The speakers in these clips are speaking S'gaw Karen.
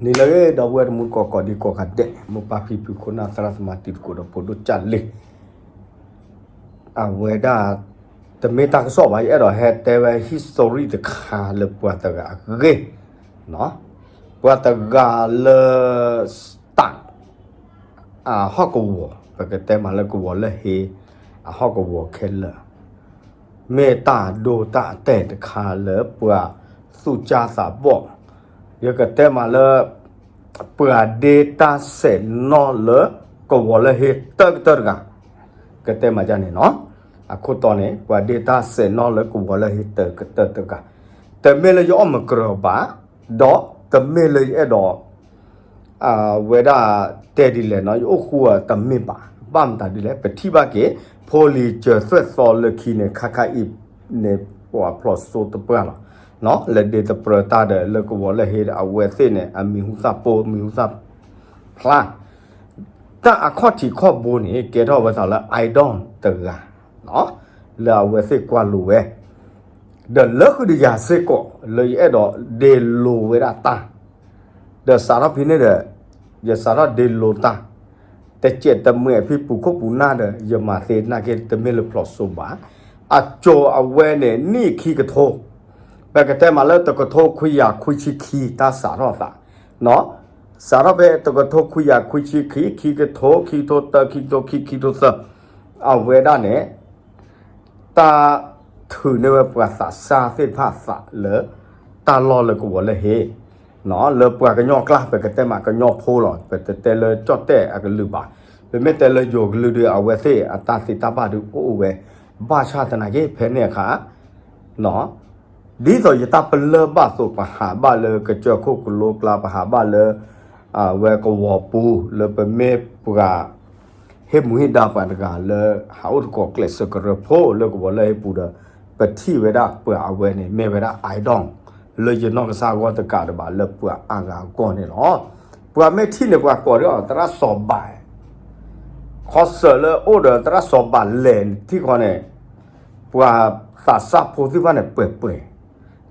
နံၤလၢအဂ့ၤ ဒီပုၢ်ဝဲၢ်တံၤသကိးကိးဒံကိးဂၤဒဲး, မိၢ်ပၢ်ဖံဖု ခိၣ်နၢ်သရၣ်သမါ တံၤသကိးဒီးဖိဒိၣ်ကၢ်လံၤ, အဝဲဒၣ် တမ့ၢ်တၢ်ကစီၣ်ဘၣ်, ယအဲၣ်ဒိးဟဲတဲဝဲ history တခါလၢပှၤတဂၤအဂ့ၢ်, ပှၤတဂၤလၢ စတး အဟီၣ်ကဝီၤ, ပကတဲမးလၢကဝီၤလၢဟ့ အဟီၣ်ကဝီၤခဲလၢာ်, မ့ၢ်တၢ်ဒိတၢ်တဲာ်တခါလၢပှၤသူၣ်ကၢ်သးဘီၣ်, ယကတဲမးလၢ ပှၤဒ့တၢ်စဲးနီၣ်လၢကဝီၤလၢဟ့တၢကတၢၢ်တဂၤ, ကတဲမးဒ်န့ၣ်နီၤ, အခိၣ်တီန့ၣ် ပှၤဒ့တၢ်စဲးနီၣ်လၢကဝီၤလၢဟ့တၢကတၢၢ်တဂၤ, တမ့ၢ်လၢယအီၣ်မုၢ်ကရၢၤဘၣ်, ဒီးတမ့ၢ်လၢယအဲၣ်ဒိး ဝဲဒၣ်တဲဒ်လဲၣ်နီၤ, ယအိၣ်ဃူအတမ့ၢ်ဘၣ်, ဘၣ်မတၤဒ်လဲၣ် ပထံၣ်ဘၣ်က့ၤ ဖိလံၤစၢၤသွဲၣ်သီလၢခံန့ၣ် ခါခါအံၤန့ၣ် ပှၤဖျိးစိတပှၢ်လီၤ, လၢဒ့တပြၢတၢ်ဒီး လၢကဝီၤလၢဟ့ဒီး အဝဲသ့ၣ်န့ၣ် အမံၤဟူသၣ်ပိ မံၤဟူသၣ်ဖျါ, တၢ်အခီၣ်ထံးခီၣ်ဘိန့ၣ် ကဲထီၣ်ဝဲသးလၢ idol တဂၤ လၢအဝဲသ့ၣ်ကွၢ်လိာ်ဝဲ ဒီးလၢဃုာ်ဒီးယၤစ့ၢ်ကီး လၢယအဲၣ်ဒိးဒ့လိာ်ဝဲဒၣ်တၢ်, ဒီးစးထီၣ်ဖဲန့ၣ်ဒီး ယစးထီၣ်ဒ့လိာ်တၢ်, တစဲးတမှဲးဖံပူၤခိၣ်ပူၤနၢ်ဒီး ယမၤသ့နာ်က့ တမ့ၢ်လၢဖျိးစိဘၣ်, အစိၤအဝဲန့ၣ် နံၣ်ခံကထိ, ပကတဲမးလၢတကထိခွံကယၤခွံဆံခံ တၢ်စးထီၣ်သး စးထီၣ်ဖဲတကထိခွံကယၤခွံဆံခံ ခံကထိ ခံကထိတၢ ခံကထိခံ ခံကထိသၢ, အဝဲဒၣ်န့ၣ် တၢ်ထုးန့ၢ်ဝဲပှၤသးစၢ်သ့ၣ်တဖၣ်သးလၢ တၢ်လီၢ်လၢကဝီၤလၢဟ့, လၢပှၤကညီကျါ ပကတဲမးကညီဖိလီၤ, ပတတဲလၢကၠီၣ်တဲၣ်အကလုာ်ဘၣ်, ပမ့ၢ်တဲလၢယိၤကလုာ်ဒီး အဝဲသ့ၣ်အတၢ်သ့တၢ်ဘၣ်ဒုးအိၣ်ဝဲ, ဘၣ်ဆၣ်သနာ်က့ ဖဲန့ၣ်အခါ ဒ်သိးယတၢ်ပလၢၢ်ဘၣ်အသိး ပဟးဘၣ်လၢကစၢၢ်ခိၣ်ကလိကျါ ပဟးဘၣ်လၢ အဝဲကဝီၤပူၤ လၢပမ့ၢ်ပှၤ ဟ့ၣ်မူဟ့ၣ်ဒါပှၤတဂၤလၢ ဟးအိၣ်သကိးကျဲးစၢးကရၢဖိလၢကဝီၤလၢဟ့ပူၤဒီး ပထံၣ်ဝဲဒၣ်ပှၤအဝဲန့ၣ် မ့ၢ်ဝဲဒၣ် idol လၢယနီၢ်ကစၢ်အဂီၢ်တကးဒံးဘၣ် လၢပှၤအါဂၤအဂီၢ်န့ၣ်လီၤ. ပှၤမ့ၢ်ထံၣ်န့ၣ် ပှၤကိးဒီးသရၣ်စီၤဘး ခီစၢၤလၢအိၣ်ဒီးသရၣ်စီၤဘးလဲၣ်ထံၣ်ခီန့ၣ် ပှၤသးစၢ်ဖိသ့ၣ်တဖၣ်န့ၣ် ပှဲၤပှဲၤ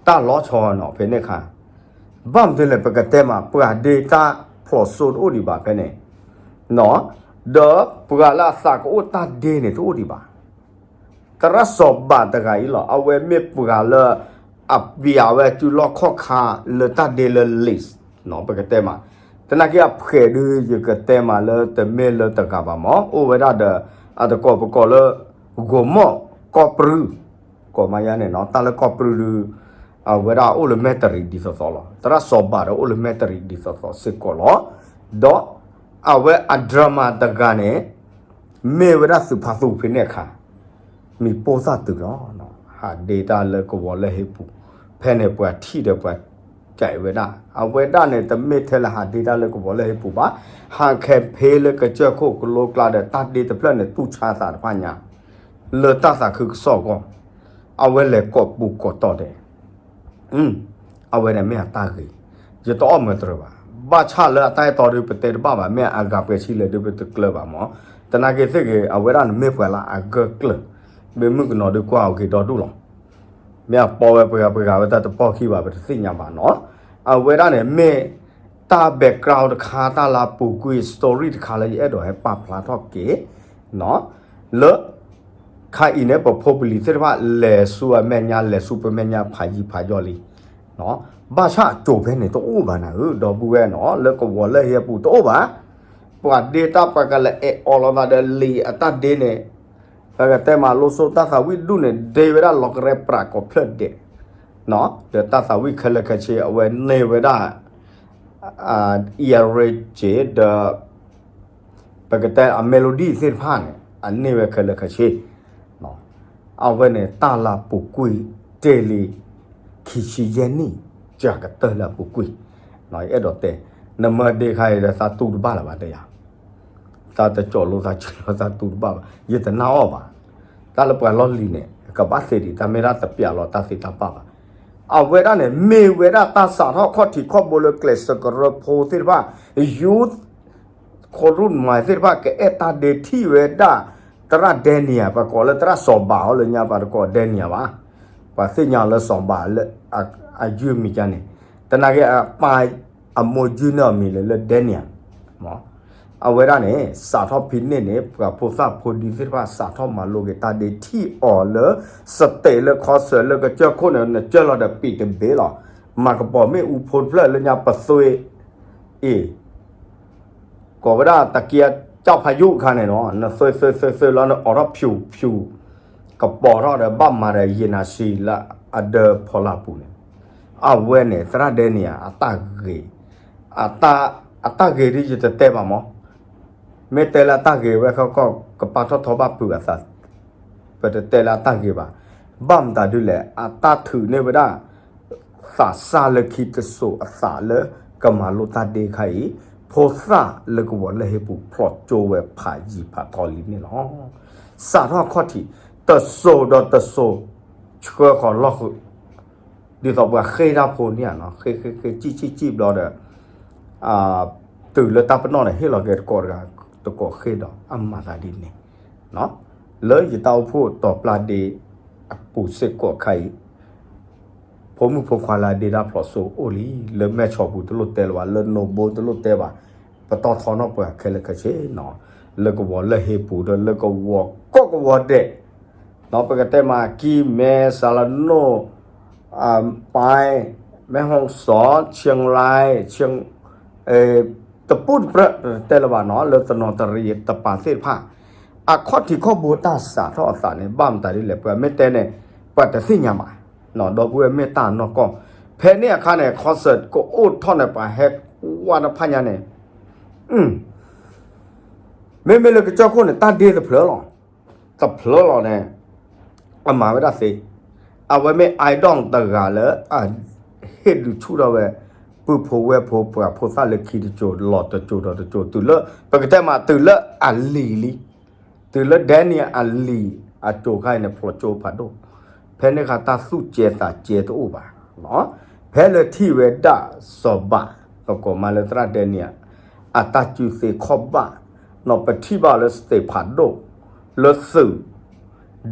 တၢ်လီၤဆီနီၤ ဖဲန့ၣ်အခါ ဘၣ်မနုၤလဲၣ် ပကတဲမး ပှၤဒ့တၢ်ဖျိးစိတအိၣ်ဒံးဘၣ်ဖဲန့ၣ်, ဒီးပှၤလၢအသးကအိၣ်တၢ်ဒ့န့ၣ်တအိၣ်ဒံးဘၣ်. သရၣ်စီၤဘးတဂၤအံၤလီၤ အဝဲမ့ၢ်ပှၤလၢ အပျးဝဲစုလီၢ်ခီၣ်ခါလၢတၢ်ဒ့လၢ list ပကတဲမး, သနာ်က့အဖှဲးဒုး ယကတဲမးလၢတမ့ၢ်လၢတဂၤဘၣ်မး အိၣ်ဝဲဒၣ်ဒီး အတကိးပကိးလၢ ဂိၤမီၣ်ကီၢ်ပြူ ကိးမးယါန့ၣ်နီၤ တၢ်လၢကီၢ်ပြူဒုး အဝဲဒၣ်အိၣ်လၢမဲာ်တရံးဒ်သိးသိးလီၤ. သရၣ်စီၤဘးဒီးအိၣ်လၢမဲာ်တရံးဒ်သိးသိးစ့ၢ်ကီးလီၤ. ဒီးအဝဲအ drama တဂၤန့ၣ် မ့ၢ်ဝဲဒၣ်သုးဖးသူဖဲန့ၣ်အခါ မံၤပိၢ်သၣ်တုၤလီၤ. ဟးဒ့တၢ်လၢကဝီၤလၢဟ့ပူၤ ဖဲန့ၣ်ပှၤထံၣ်ဒီးပှၤ ကဲဝဲဒၣ် အဝဲဒၣ်န့ၣ် တမ့ၢ်ထဲလၢဟးဒ့တၢ်လၢကဝီၤလၢဟ့ပူၤဘၣ်, ဟး campaign လၢကစၢၢ်ခိၣ်ကလိကျါဒီး တၢ်ဒ့တဖျၢၣ်န့ၣ် တူၢ်ဆါသးတဖၣ်ညါ လၢတၢ်သးခုကစီၣ်အဂီၢ်, အဝဲလဲၤကိးပူၤကိးတီၤဒဲး အဝဲန့ၣ်မ့ၢ်အတၢ်ဂ့ၤ, ယတအီၣ်မၢတရၢၤဘၣ်. ဘၣ်ဆၣ်လၢအတၢ်အဲၣ်တီဒုး ပတဲတဘၣ်ဘၣ်, မ့ၢ်အဂၤပှဲၤဆံလဲၣ်ဒုး ပတကျၢၤဘၣ်မး, သနာ်က့သ့ၣ်ဂ့ၤ အဝဲဒၣ်န့ၣ်မ့ၢ်ပှၤလၢအဂၢၢ်ကျၢၤ, မ့ၢ်မုၣ်ကနီၤဒုးကွၢ်အီၤက့ၤဒီဒူၣ်လီၤ. မ့ၢ်အပီဝဲပှဲၤဂၤပှဲၤဂၤဝဲတၢ်တပီၢ်ခံဘၣ် ပတသ့ၣ်ညါဘၣ်နီၤ, အဝဲဒၣ်န့ၣ်မ့ၢ် တၢ် background တခါ တၢ်လၢအပူၤကွံာ် story တခါလၢယအဲၣ်ဒိးဟဲပာ်ဖျါထီၣ်က့ၤ လၢ ခါအံၤန့ၣ် ပဖိပလံၤသ့ၣ်တဖၣ် လဲၤဆူအမဲာ်ညါ လဲၤဆူပမဲာ်ညါဖးယံၤဖးယီၤလံ. ဘၣ်ဆၣ်အစိၤဖဲန့ၣ်တအိၣ်ဘၣ်နၤဧၢ ဒီပုၢ်ဝဲၢ်နီၤ လၢကဝီၤလၢဟ့အပူၤတအိၣ်ဘၣ်. ပှၤဒ့တၢ်ပှၤကလဲၤအဲၣ်အီၤလီၤသးဒီးလံာ်အတၢ်ဒ့န့ၣ် ပကတဲမး လိစိတၢ်သးဝံၣ်ဒူၣ်န့ၣ် ဒ့ဝဲဒၣ်လီၤကရဲပြးကိးဖျၢၣ်ဒဲး, ဒီးတၢ်သးဝံၣ်ခဲလၢာ်ခဲဆ့ အဝဲန့ၢ်ဝဲဒၣ် အံၤအရ့က့ၤဒီး ပကတဲအ melody သ့ၣ်တဖၣ်န့ၣ် အန့ၢ်ဝဲခဲလၢာ်ခဲဆ့ အဝဲန့ၣ် တၢ်လၢပူၤကွံာ်တ့ၢ်လံ ခံဆံယဲၢ်နံၣ် ကကတၢၢ်လၢပူၤကွံာ်, ယအဲၣ်ဒိးတဲ နမၢဒ့ခါအံၤဒီး သးတူၢ်တဘၣ်လၢၤဘၣ်တယၤ, သးတကၠီၤလိသးဆၢလီၤ သးတူၢ်တဘၣ်ဘၣ် ယတနာ်အီၤဘၣ်. တၢ်လၢပှၤလီၢ်လံၤန့ၣ် ကဘၣ်သ့ဒံး တၢ်မ့ၢ်ဒၣ်တပျးလီၤတၢ်သ့တၢ်ဘၣ်ဘၣ်. အဝဲဒၣ်န့ၣ် မ့ၢ်ဝဲဒၣ်တၢ်စးထီၣ်ခီၣ်ထံးခီၣ်ဘိလၢကျဲးစၢးကရၢဖိသ့ၣ်တဖၣ် youth ခိၣ်ရူၢ်မၤသ့ၣ်တဖၣ် ကအဲၣ်တၢ်ဒ့ထံၣ်ဝဲဒၣ် သရၣ်ဒဲနံယၤ ပကိးလၢသရၣ်စီၤဘးအီၤလၢညါ ပှၤတကိးဒဲနံယၤဘၣ်. ပှၤသ့ၣ်ညါလၢစီၤဘးလၢ အယုၢ်မံၤကါန့ၣ် သနာ်က့အပၢ် အမိၢ်ယုၢ်န့ၢ်အီၤမံၤလၢ လၢ Daniel မ့ၢ် အဝဲဒၣ်န့ၣ် စးထီၣ်ဖဲန့ၣ်န့ၣ် ပှၤဖိသၣ်ဖိဒံသ့ၣ်တဖၣ် စးထီၣ်မၤလိက့ၤတၢ်ဒ့ထံၣ်အီၤလၢ stage လၢ concert လၢကစၢၢ်ခိၣ်န့ၣ် နကၢၢ်လီၤဒီးပံးတဘ့ၣ်လီၤ. မၤကပီၤမ့ၣ်အူဖိတဖျၢၣ်လၢညါပသွ့ အ့ၣ် ကိးဝဲဒၣ်တက့ၢ် ကၠီၣ်ဖးယိၣ်အခါန့ၣ်နီၤ နသွ့သွ့သွ့သွ့လီၤ နအိးထီၣ်ဖၠူးဖၠူး ကပီၤထီၣ်ဒီးဘၣ်မၤဒီးယံာ်နၤဆံးလၢအဒၢဖီလာ်ပူၤန့ၣ် အဝဲန့ၣ် သရၣ်ဒဲန့ၣ် အတၢ်ဂ့ၤ အတၢ်ဂ့ၤဒ်ယတတဲဘၣ်မး မ့ၢ်တဲလၢအတၢ်ဂ့ၤဝဲခီကီၢ် ကပာ်ထီၣ်ထီဘၣ်ပုၢ်အသး ပတတဲလၢအတၢ်ဂ့ၤဘၣ်. ဘၣ်မတၤဒ်လဲၣ် အတၢ်ထုးန့ၢ်ဝဲဒၣ် သးစၢ်လၢခံတစိၤအသးလၢကမၤလိတၢ်ဒ့ခါအံၤ ဖိသၣ်လၢကဝီၤလၢဟ့ပူၤ ဖျိးကၠိဝဲဖးယံၤဖးထီလံန့ၣ်လီၤ. စးထီၣ်အခီၣ်ထံး တစိၤဒီးတစိၤ ဆှၢဃီၤလီၢ်ဃုာ် ဒ်သိးပှၤဃ့ၢ်တၢ်ဖိန့ၣ်နီၤ ဃ့ၢ်ဃ့ၢ်ဃ့ၢ်ကံၣ်ကံၣ်ကံၣ်ဘျီဒီး တုၤလၢတၢ်ပနီၣ်န့ၣ် ဟ့ၣ်လီၤက့ၤတကိးတဂၤ တကိးဃ့ၢ်ဒီးအမၤသးဒ်န့ၣ် လၢယတၢ်အိၣ်ဖှိၣ်တီၤပျၢ်ဒ့အပူၤစ့ၢ်ကီးခါအံၤ ဖိမုၣ်ဖိခွါလၢအဒ့တၢ်ဖျိးစိအိၣ်လံ လၢမဲၢ်ဆီးပူၤတလိၣ်တဲလၢၤဘၣ် လၢနိၣ်ဘိတလိၣ်တဲဘၣ် ပတီၢ်ထီနီၣ်ပှၤခဲလၢာ်ခဲဆ့နီၤ လၢကဝီၤလၢဟ့ပူၤဒီးလၢကဝီၤကိးကဝီၤဒဲး ပကတဲမး ကံၢ်မဲ စၤလနိၣ် ပၢ် မဲၢ်ဟီၣ်စီ ဆံလါ တပူၤတပြၢးတဲလၢၤဘၣ်နီၤ လၢတနီၤတရံးတပၤသ့ၣ်တဖၣ် အခီၣ်ထံးခီၣ်ဘိတၢ်စးထီၣ်အသးန့ၣ် ဘၣ်မတၤဒ်လဲၣ် ပှၤမ့ၢ်တဲန့ၣ် ပှၤတသ့ၣ်ညါဘၣ် ဒီပုၢ်ဝဲၢ်မ့ၢ်တၢ်နီၢ်ကီၢ် ဖဲန့ၣ်အခါန့ၣ် concert ကအိၣ်ထီၣ်န့ၣ် ပှၤဟဲဝါတဖၣ်ညါန့ၣ် မ့မ့ၢ်လၢကစၢၢ်ခိၣ်န့ၣ် တၢ်ဒ့တဖျၢၣ်လီၤ. တဖျၢၣ်လီၤန့ၣ် အမၤဝဲဒၣ်သ့, အဝဲမ့ၢ် idol တဂၤလၢ အဟ့ၣ်ဒုးဆူၣ်ထီၣ်ဝဲ ပုၢ်ဖိဝဲၢ်ဖိ ပှၤဖိသၣ်လၢခံတစိၤ လီၤတစိၤဒီးတစိၤ တုၤလၢ ပကတဲမး တုၤလၢအလံၤလံ, တုၤလၢ Daniel အလံၤအစိၤခါအံၤန့ၣ် ဖျိးကၠိဖးဒိၣ်, ဖဲန့ၣ်အခါတၢ်သူၣ်ကဲသးကဲတအိၣ်ဘၣ်. ဖဲလၢထံၣ်ဝဲဒၣ်စီၤဘး ပကိးမးလၢသရၣ် Daniel အတၢ်စုသ့ခီၣ်ဘၣ်, နီၢ်ပထံၣ်ဘၣ်လၢ stage ဖးဒိၣ်, လၢသုး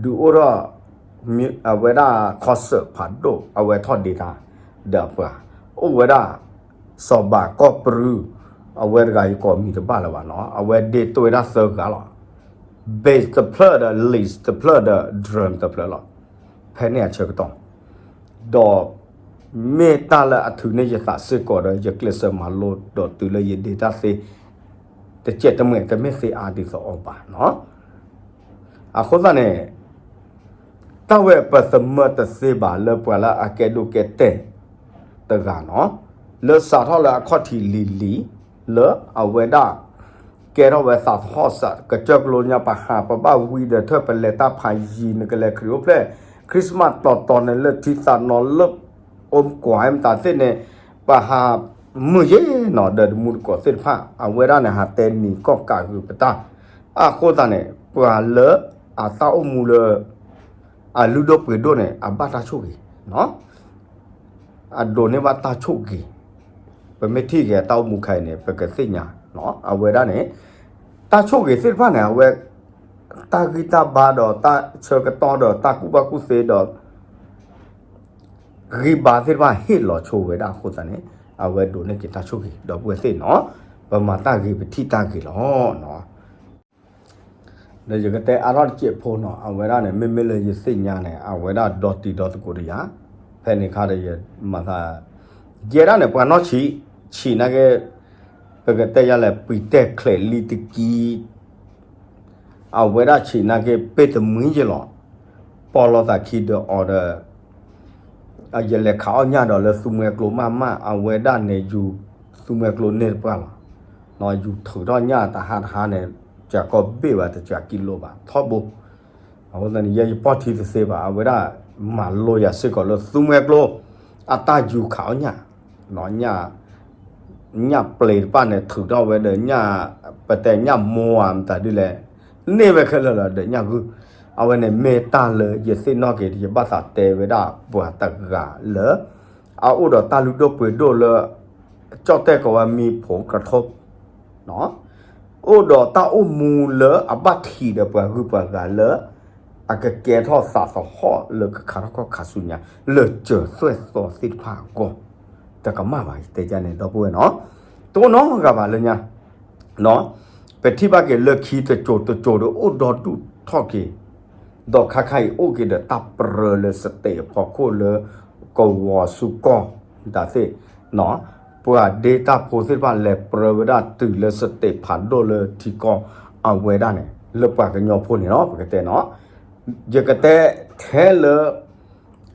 ဒုးအိၣ်ထီၣ် အဝဲဒၣ် concert ဖးဒိၣ် အဝဲထီၣ်ဒ့တၢ် ဒီးပှၤ အိၣ်ဝဲဒၣ် စီၤဘးကီၢ်ပြူ အဝဲတဂၤယကိးမံၤတဘၣ်လၢၤဘၣ်နီၤ, အဝဲဒ့တွဲဒၣ်သၢဂၤလီၤ. bass တဖျၢၣ်ဒီး lead တဖျၢၣ်ဒီး drum တဖျၢၣ်လီၤ. ဖဲန့ၣ်အဆၢကတီၢ် ဒီး မ့ၢ်တၢ်လၢအထုးန့ၢ်ယသးစ့ၢ်ကီးဒီး ယကျဲးစၢးမၤလိဒီးတုၤလၢယဒ့တၢ်သ့ တစဲးတမှဲးတမ့ၢ်သ့အါဒ်သိးအီၤဘၣ်နီၤ. အဃိသတးန့ၣ် တၢ်ဝဲပသမၢတသ့ဘၣ်လၢပှၤလၢအကဲဒိၣ်ကဲတဲာ်တဂၤနီၤ, လၢစးထီၣ်လၢအခီၣ်ထံးလံၤလံၤ လၢအဝဲဒၣ် ကဲထီၣ်ဝဲသးသဟီၣ်စး ကစၢၢ်ကလိညါပဟး ပဘၣ်ဝံဒီးထၢၣ် ပလဲၤတၢ်ဖးယံၤ နကလဲၤခရံာ်အိၣ်ဖျဲၣ် Christmas တီၤတီၤန့ၣ် လၢထံသးနီၤလၢ အိၣ်ကွၢ်မတၤသ့ၣ်န့ၣ် ပဟးမုာ်ယ့ၢ်နီၤ ဒီးတမူတကိးသ့ၣ်တဖၣ် အဝဲဒၣ်န့ၣ် ဟးတဲနံၤကီၢ်ကးဂုာ်ပတၢ် အဃိသတးန့ၣ် ပှၤလၢအတၢ်အိၣ်မူလၢ အလုၢ်ဒိၣ်ပှ့ၤဒိၣ်န့ၣ် အဘၣ်တၢ်ဆိၣ်ဂ့ၤ အဒိးန့ၢ်ဘၣ်တၢ်ဆိၣ်ဂ့ၤ, ပမ့ၢ်ထံၣ်က့ၤအတၢ်အိၣ်မူခါအံၤန့ၣ် ပကသ့ၣ်ညါ အဝဲဒၣ်န့ၣ် တၢ်ဆိၣ်ဂ့ၤသ့ၣ်တဖၣ်န့ၣ် အဝဲ တၢ်ဂံၢ်တၢ်ဘါဒီးတၢ်ဆၢကတီၢ်ဒီးတၢ်ကူၣ်ဘၣ်ကူၣ်သ့ဒီး ဂံၢ်ဘါသ့ၣ်တဖၣ်ဟ့ၣ်လီၤဆိဝဲဒၣ်အဃိသတးန့ၣ် အဝဲဒိးန့ၢ်က့ၤတၢ်ဆိၣ်ဂ့ၤ ဒီပုၢ်ဝဲၢ်သ့ၣ်နီၤ, ပမၤတၢ်ဂ့ၤပထံၣ်တၢ်ဂ့ၤလီၤ. ဒီးယကတဲအါထီၣ်တစဲးဖိနီၤ အဝဲဒၣ်န့ၣ် မ့မ့ၢ်လၢယသ့ၣ်ညါန့ၣ် အဝဲဒၣ်ဒီတံၤဒီသကိးတယၤ, ဖဲန့ၣ်ခါဒီးယမၤသး ယဲဒၣ်န့ၣ် ပှၤနီၢ်ဆံး ဆံးနာ်က့ ပကတဲယၤလဲၣ် ပှံၤတဲာ်ချဲးလံတကံ အဝဲဒၣ်ဆံးနာ်က့ ပ့ၢ်တမှံယဲလီၤ, ပီၢ်လီၤသးခံဒီးအီၤဒီး ယလဲၤခးအီၣ်ညၣ်ဒီးလၢသူမှဲကျိမးမး အဝဲဒၣ်န့ၣ် ယူၤသူမှဲကျိန့ၢ်တပှၢ်လီၤ, ယူၤထုးထီၣ်ညၣ်တဟါတဟါန့ၣ် စှၤကီၢ်ဘ့ၣ်ဘၣ် တစှၤကံလိဘၣ် ထီဘိ အဃိသတးန့ၣ် ယဲယပီၢ်ထံတသ့ဘၣ် အဝဲဒၣ်မၤလိယၤစ့ၢ်ကီးလၢသူမှဲကျိ အတၢ်ယူၤခးအီၣ်ညၣ် ညၣ်ပျ့ၤတဖၣ်န့ၣ် ထုးထီၣ်ဝဲဒီးညၣ် ပတဲညၣ်မိၢ်ဧါ မတၤဒ်လဲၣ် န့ၢ်ဝဲခဲလၢာ်လီၤဒီးညၣ်ဂုၢ်, အဝဲန့ၣ်မ့ၢ်တၢ်လၢယသ့ၣ်နီၣ်က့ၤ ယဘၣ်သးတဲဝဲဒၣ်ပှၤတဂၤလၢ အအိၣ်ဒီးတၢ်လုၢ်ဒိၣ်ပှ့ၤဒိၣ်လၢ ကၠီၣ်တဲၣ်ကိးဝဲမံဖိကထိ အိၣ်ဒီးတၢ်အိၣ်မူလၢအဘၣ်ထံးဒီးပှၤဂုၤပှၤဂၤလၢ အကကဲထီၣ်သးသဟီၣ်လၢကခးထီၣ်ခီၣ်ခးဆူညါ လၢစၢၤသွဲၣ်သီသ့ၣ်တဖၣ်အဂီၢ်, တကမၣ်ဘၣ် ယတဲဒ်န့ၣ် ဒီပုၢ်ဝဲၢ်နီၤ, တအိၣ်နီတဂၤဘၣ်လၢညါ ပထံၣ်ဘၣ်က့ၤလၢခံတစိၤတစိၤဒီးအိၣ်ဒီဒူၣ်ထီၣ်က့ၤ, ဒီးခါခါအံၤအိၣ်က့ၤဒီးတၢ်ပြၢလၢ state အဖီခိၣ်လၢ ကဝီၤစူကီၢ် ဒၣ်သ့ၣ် ပှၤဒ့တၢ်ဖိသ့ၣ်တဖၣ်လဲၤပြၢဝဲဒၣ်တုၤလၢ state ဖးဒိၣ်လၢထံကီၢ်အဝဲဒၣ်န့ၣ် လၢပှၤကညီဖိန့ၣ်လီၤ ပကတဲနီၤ, ယကတဲထဲလၢ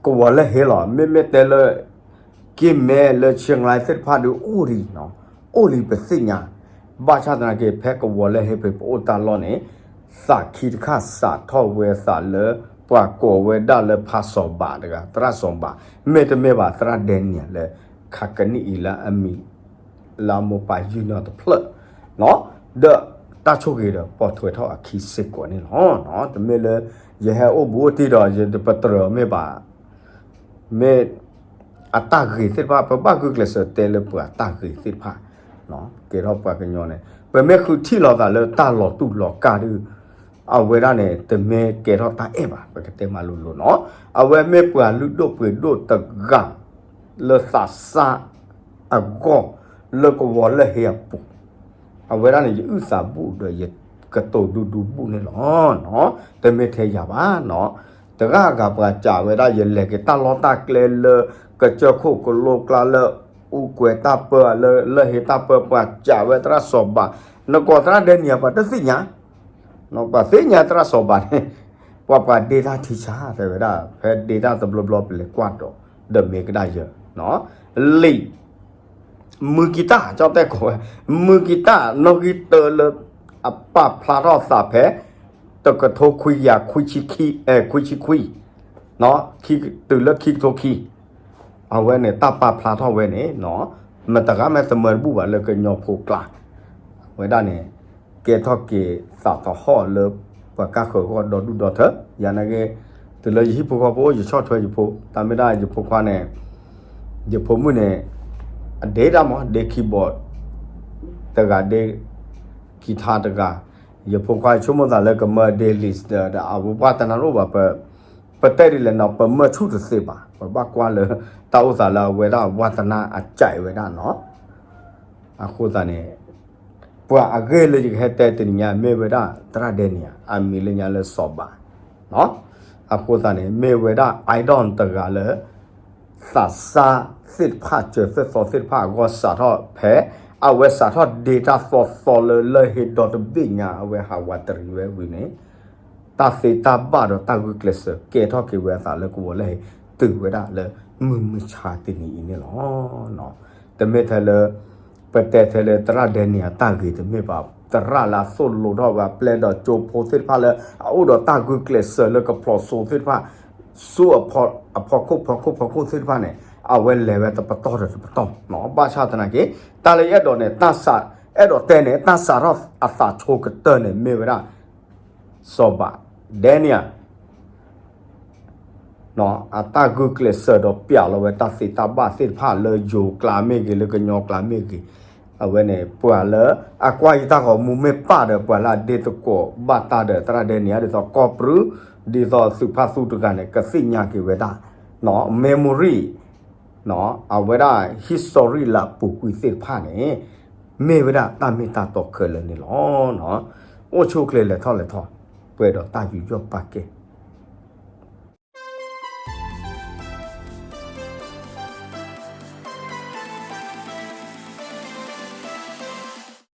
ကဝီၤလၢဟ့လီၤ မ့မ့ၢ်တဲလၢ က့မဲလၢဆ့ငၣ်သ့ၣ်တဖၣ်ဒုးအိၣ်လံ, အိၣ်လံပသ့ၣ်ညါ, ဘၣ်ဆၣ်သနာ်က့ ဖဲကဝီၤလၢဟ့ပအိၣ်တၢ်လီၢ်န့ၣ် သးခံတခါစးထီၣ်ဝဲသးလၢ ပှၤကိးဝဲဒၣ်လၢဖးစီၤဘးတဂၤ သရၣ်စီၤဘး, မ့တမ့ၢ်ဘၣ်သရၣ်ဒဲနံၤလၢ ခးကနံၣ်အံၤလၢအမံၤ လၢအမိၢ်ပၢ်ယုၢ်နီၢ်တဖျၢၣ် ဒီးတၢ်ဆိၣ်ဂ့ၤဒီးပိာ်ထွဲထီၣ်အခံစ့ၢ်ကီးန့ၣ်လီၤ. တမ့ၢ်လၢ ယဟဲအိၣ်ဘူးအိၣ်တံၢ်ဒီး ယပတြၢၤမ့ၢ်ဘၣ်, မ့ၢ် အတၢ်ဂ့ၤသ့ၣ်တဖၣ် ပဘၣ်ဂုာ်ကျဲးစၢးတဲလၢပှၤတၢ်ဂ့ၤသ့ၣ်တဖၣ် ကဲထီၣ်ပှၤကညီန့ၣ် ပမ့ၢ်ဃုထံၣ်လိာ်သးလၢတၢ်လီၤတူာ်လီၤကာ်ဒုး အဝဲဒၣ်န့ၣ် တမ့ၢ်ကဲထီၣ်တၢ်အဲၣ်ဘၣ် ပကတဲမးလိၤလိၤနီၤ, အဝဲမ့ၢ်ပှၤလုၢ်ဒိၣ်ပှ့ၤဒိၣ်တဂၤ လၢသးစၢ်အဂီၢ် လၢကဝီၤလၢဟ့အပူၤ အဝဲဒၣ်န့ၣ် ယအုၣ်သးဘူၣ်ဒီးယကတိၤဒူဒူဘူၣ်န့ၣ်လီၤ. တမ့ၢ်ထဲယၤဘၣ်နီၤ, တဂၤဂၤပှၤစံးဝဲဒၣ် ယလဲၤက့ၤတၢ်လီၢ်တၢ်ကျဲလၢ ကစၢၢ်ခိၣ်ကလိကျါလၢ အူကွဲးတၢ်ပၢလၢ လၢဟ့တၢ်ပၢ ပှၤစံးဝဲသရၣ်စီၤဘး, နကိးသရၣ်ဒဲနံၤ ပှၤတသ့ၣ်ညါ ပှၤသ့ၣ်ညါသရၣ်စီၤဘးန့ၣ် ပှၤပှၤဒ့တၢ်ထံဆါ တဲဝဲဒၣ် ဖဲဒ့တၢ်တဘျီဘျီပလဲၤကွၢ်ဒီး ဒီးမ့ၢ်ကဒၣ်ယၤ လံာ် မုၢ်ကံတၢ် ကၠီတဲကိးဝဲ မုၢ်ကံတၢ် နီၣ်ဂံၢ်တၢလၢ အပာ်ဖျါထီၣ်သးဖဲ တကထိခွံကယၤ ခွံဆံခွံ တုၤလၢခံကထိခံ အဝဲန့ၣ် တၢ်ပာ်ဖျါထီၣ်ဝဲန့ၣ် မတၤဂၤမ့ၢ်တမၢတဘူၣ်ဘၣ်လၢကညီဖိကျါ အဝဲဒၣ်န့ၣ် ကဲထီၣ်က့ၤသးသဟီၣ်လၢ ပှၤကါဃၢၤဂီၢ်ဒီဒူၣ်ဒီထၢ ယၤနာ်က့ တုၤလၢယဟံၣ်ဖိဃီဖိအိၣ် ယဆီၣ်ထွဲယဖိ တၢ်မ့ၢ်ဒၣ်ယဖိခွါန့ၣ် ယဖိမုၣ်န့ၣ် အဒ့တၢ်မး ဒ့ keyboard တဂၤဒ့ guitar တဂၤ ယဖိခွါဆိကမိၣ်သးလၢကမၢဒ့ လံာ် ဒီး အဝဲဝါသနါတအိၣ်ဘၣ် ပတဲဒ်လဲၣ်နီၤ ပမၢဆူၣ်တသ့ဘၣ် ပဘၣ်ကွၢ်လၢ တၢ်အိၣ်သးလၢအဝဲဒၣ်ဝါသနါအစံးဝဲဒၣ်နီၤ အဃိသတးန့ၣ် ပှၤအဂ့ၢ်လၢယကဟဲတဲတနံၤညါ မ့ၢ်ဝဲဒၣ်သရၣ်ဒဲနံၤ အမံၤလၢညါလၢစီၤဘး အဃိသတးန့ၣ် မ့ၢ်ဝဲဒၣ် idol တဂၤလၢ သးစၢ်သ့ၣ်တဖၣ် စၢၤသ့ၣ်သီသ့ၣ်တဖၣ်အဂီၢ်စးထီၣ်ဖဲ အဝဲစးထီၣ်ဒ့တၢ်သီသီလၢ လၢဟ့ဒီတဘ့ၣ်ညါ အဝဲဟးဝးတရံးဝဲဝံၤန့ၣ် တၢ်သ့တၢ်ဘၣ်ဒီးတၢ်ဂုာ်ကျဲးစၢး ကဲထီၣ်က့ၤဝဲအသးလၢကဝီၤလၢဟ့ တုၤဝဲဒၣ်လၢမုၢ်မဆါတနံၤအံၤန့ၣ်လီၤ. တမ့ၢ်ထဲလၢ ပတဲထဲလၢသရၣ်ဒဲနံၤအတၢ်ဂ့ၤတမ့ၢ်ဘၣ် သရၣ်လၢအသိၣ်လိထီၣ်ဝဲအပျဲၢ်ဒီးကၠိဖိသ့ၣ်တဖၣ်လၢ အအိၣ်ဒီးတၢ်ဂုာ်ကျဲးစၢးလၢကဖျိးစိသ့ၣ်တဖၣ် စိအဖီခိၣ်ဖီခိၣ်သ့ၣ်တဖၣ်န့ၣ် အဝဲလဲၤဝဲတပတီၢ်ဒီးတပတီၢ် ဘၣ်ဆၣ်သနာ်က့ တၢ်လၢယအဲၣ်ဒိးန့ၣ် တၢ်စး အဲၣ်ဒိးတဲန့ၣ် တၢ်စးထီၣ်အသးဆိကတၢၢ်န့ၣ် မ့ၢ်ဝဲဒၣ် စီၤဘး ဒဲနံၤ အတၢ်ဂုာ်ကျဲးစၢးဒီးပျးလီၤဝဲတၢ်သ့တၢ်ဘၣ်သ့ၣ်တဖၣ်လၢယိၤကျါမ့ၢ်ဂ့ၤ လၢကညီကျါမ့ၢ်ဂ့ၤ အဝဲန့ၣ် ပှၤလၢအကွၢ်ယတၢ်ဂီၤမူမ့ၢ်ပၢ်ဒီး ပှၤလၢအဒ့သကိးဘၣ်တၢ်ဒီးသရၣ်ဒဲနံၤ ဒ်သိးကီၢ်ပြူၤ ဒ်သိးသုးဖါသူတဂၤန့ၣ် ကသ့ၣ်ညါက့ၤဝဲဒၣ် memory အဝဲဒၣ် history လၢအပူၤကွံာ်သ့ၣ်တဖၣ်န့ၣ် မ့ၢ်ဝဲဒၣ်တၢ်မ့ၢ်တၢ်တီခဲလၢာ်န့ၣ်လီၤ. အိၣ်ဆူၣ်အိၣ်ချ့လဲၤထီၣ်လဲၤထီ ပှဲၤဒီးတၢ်ယူးယီၣ်ပာ်ကဲ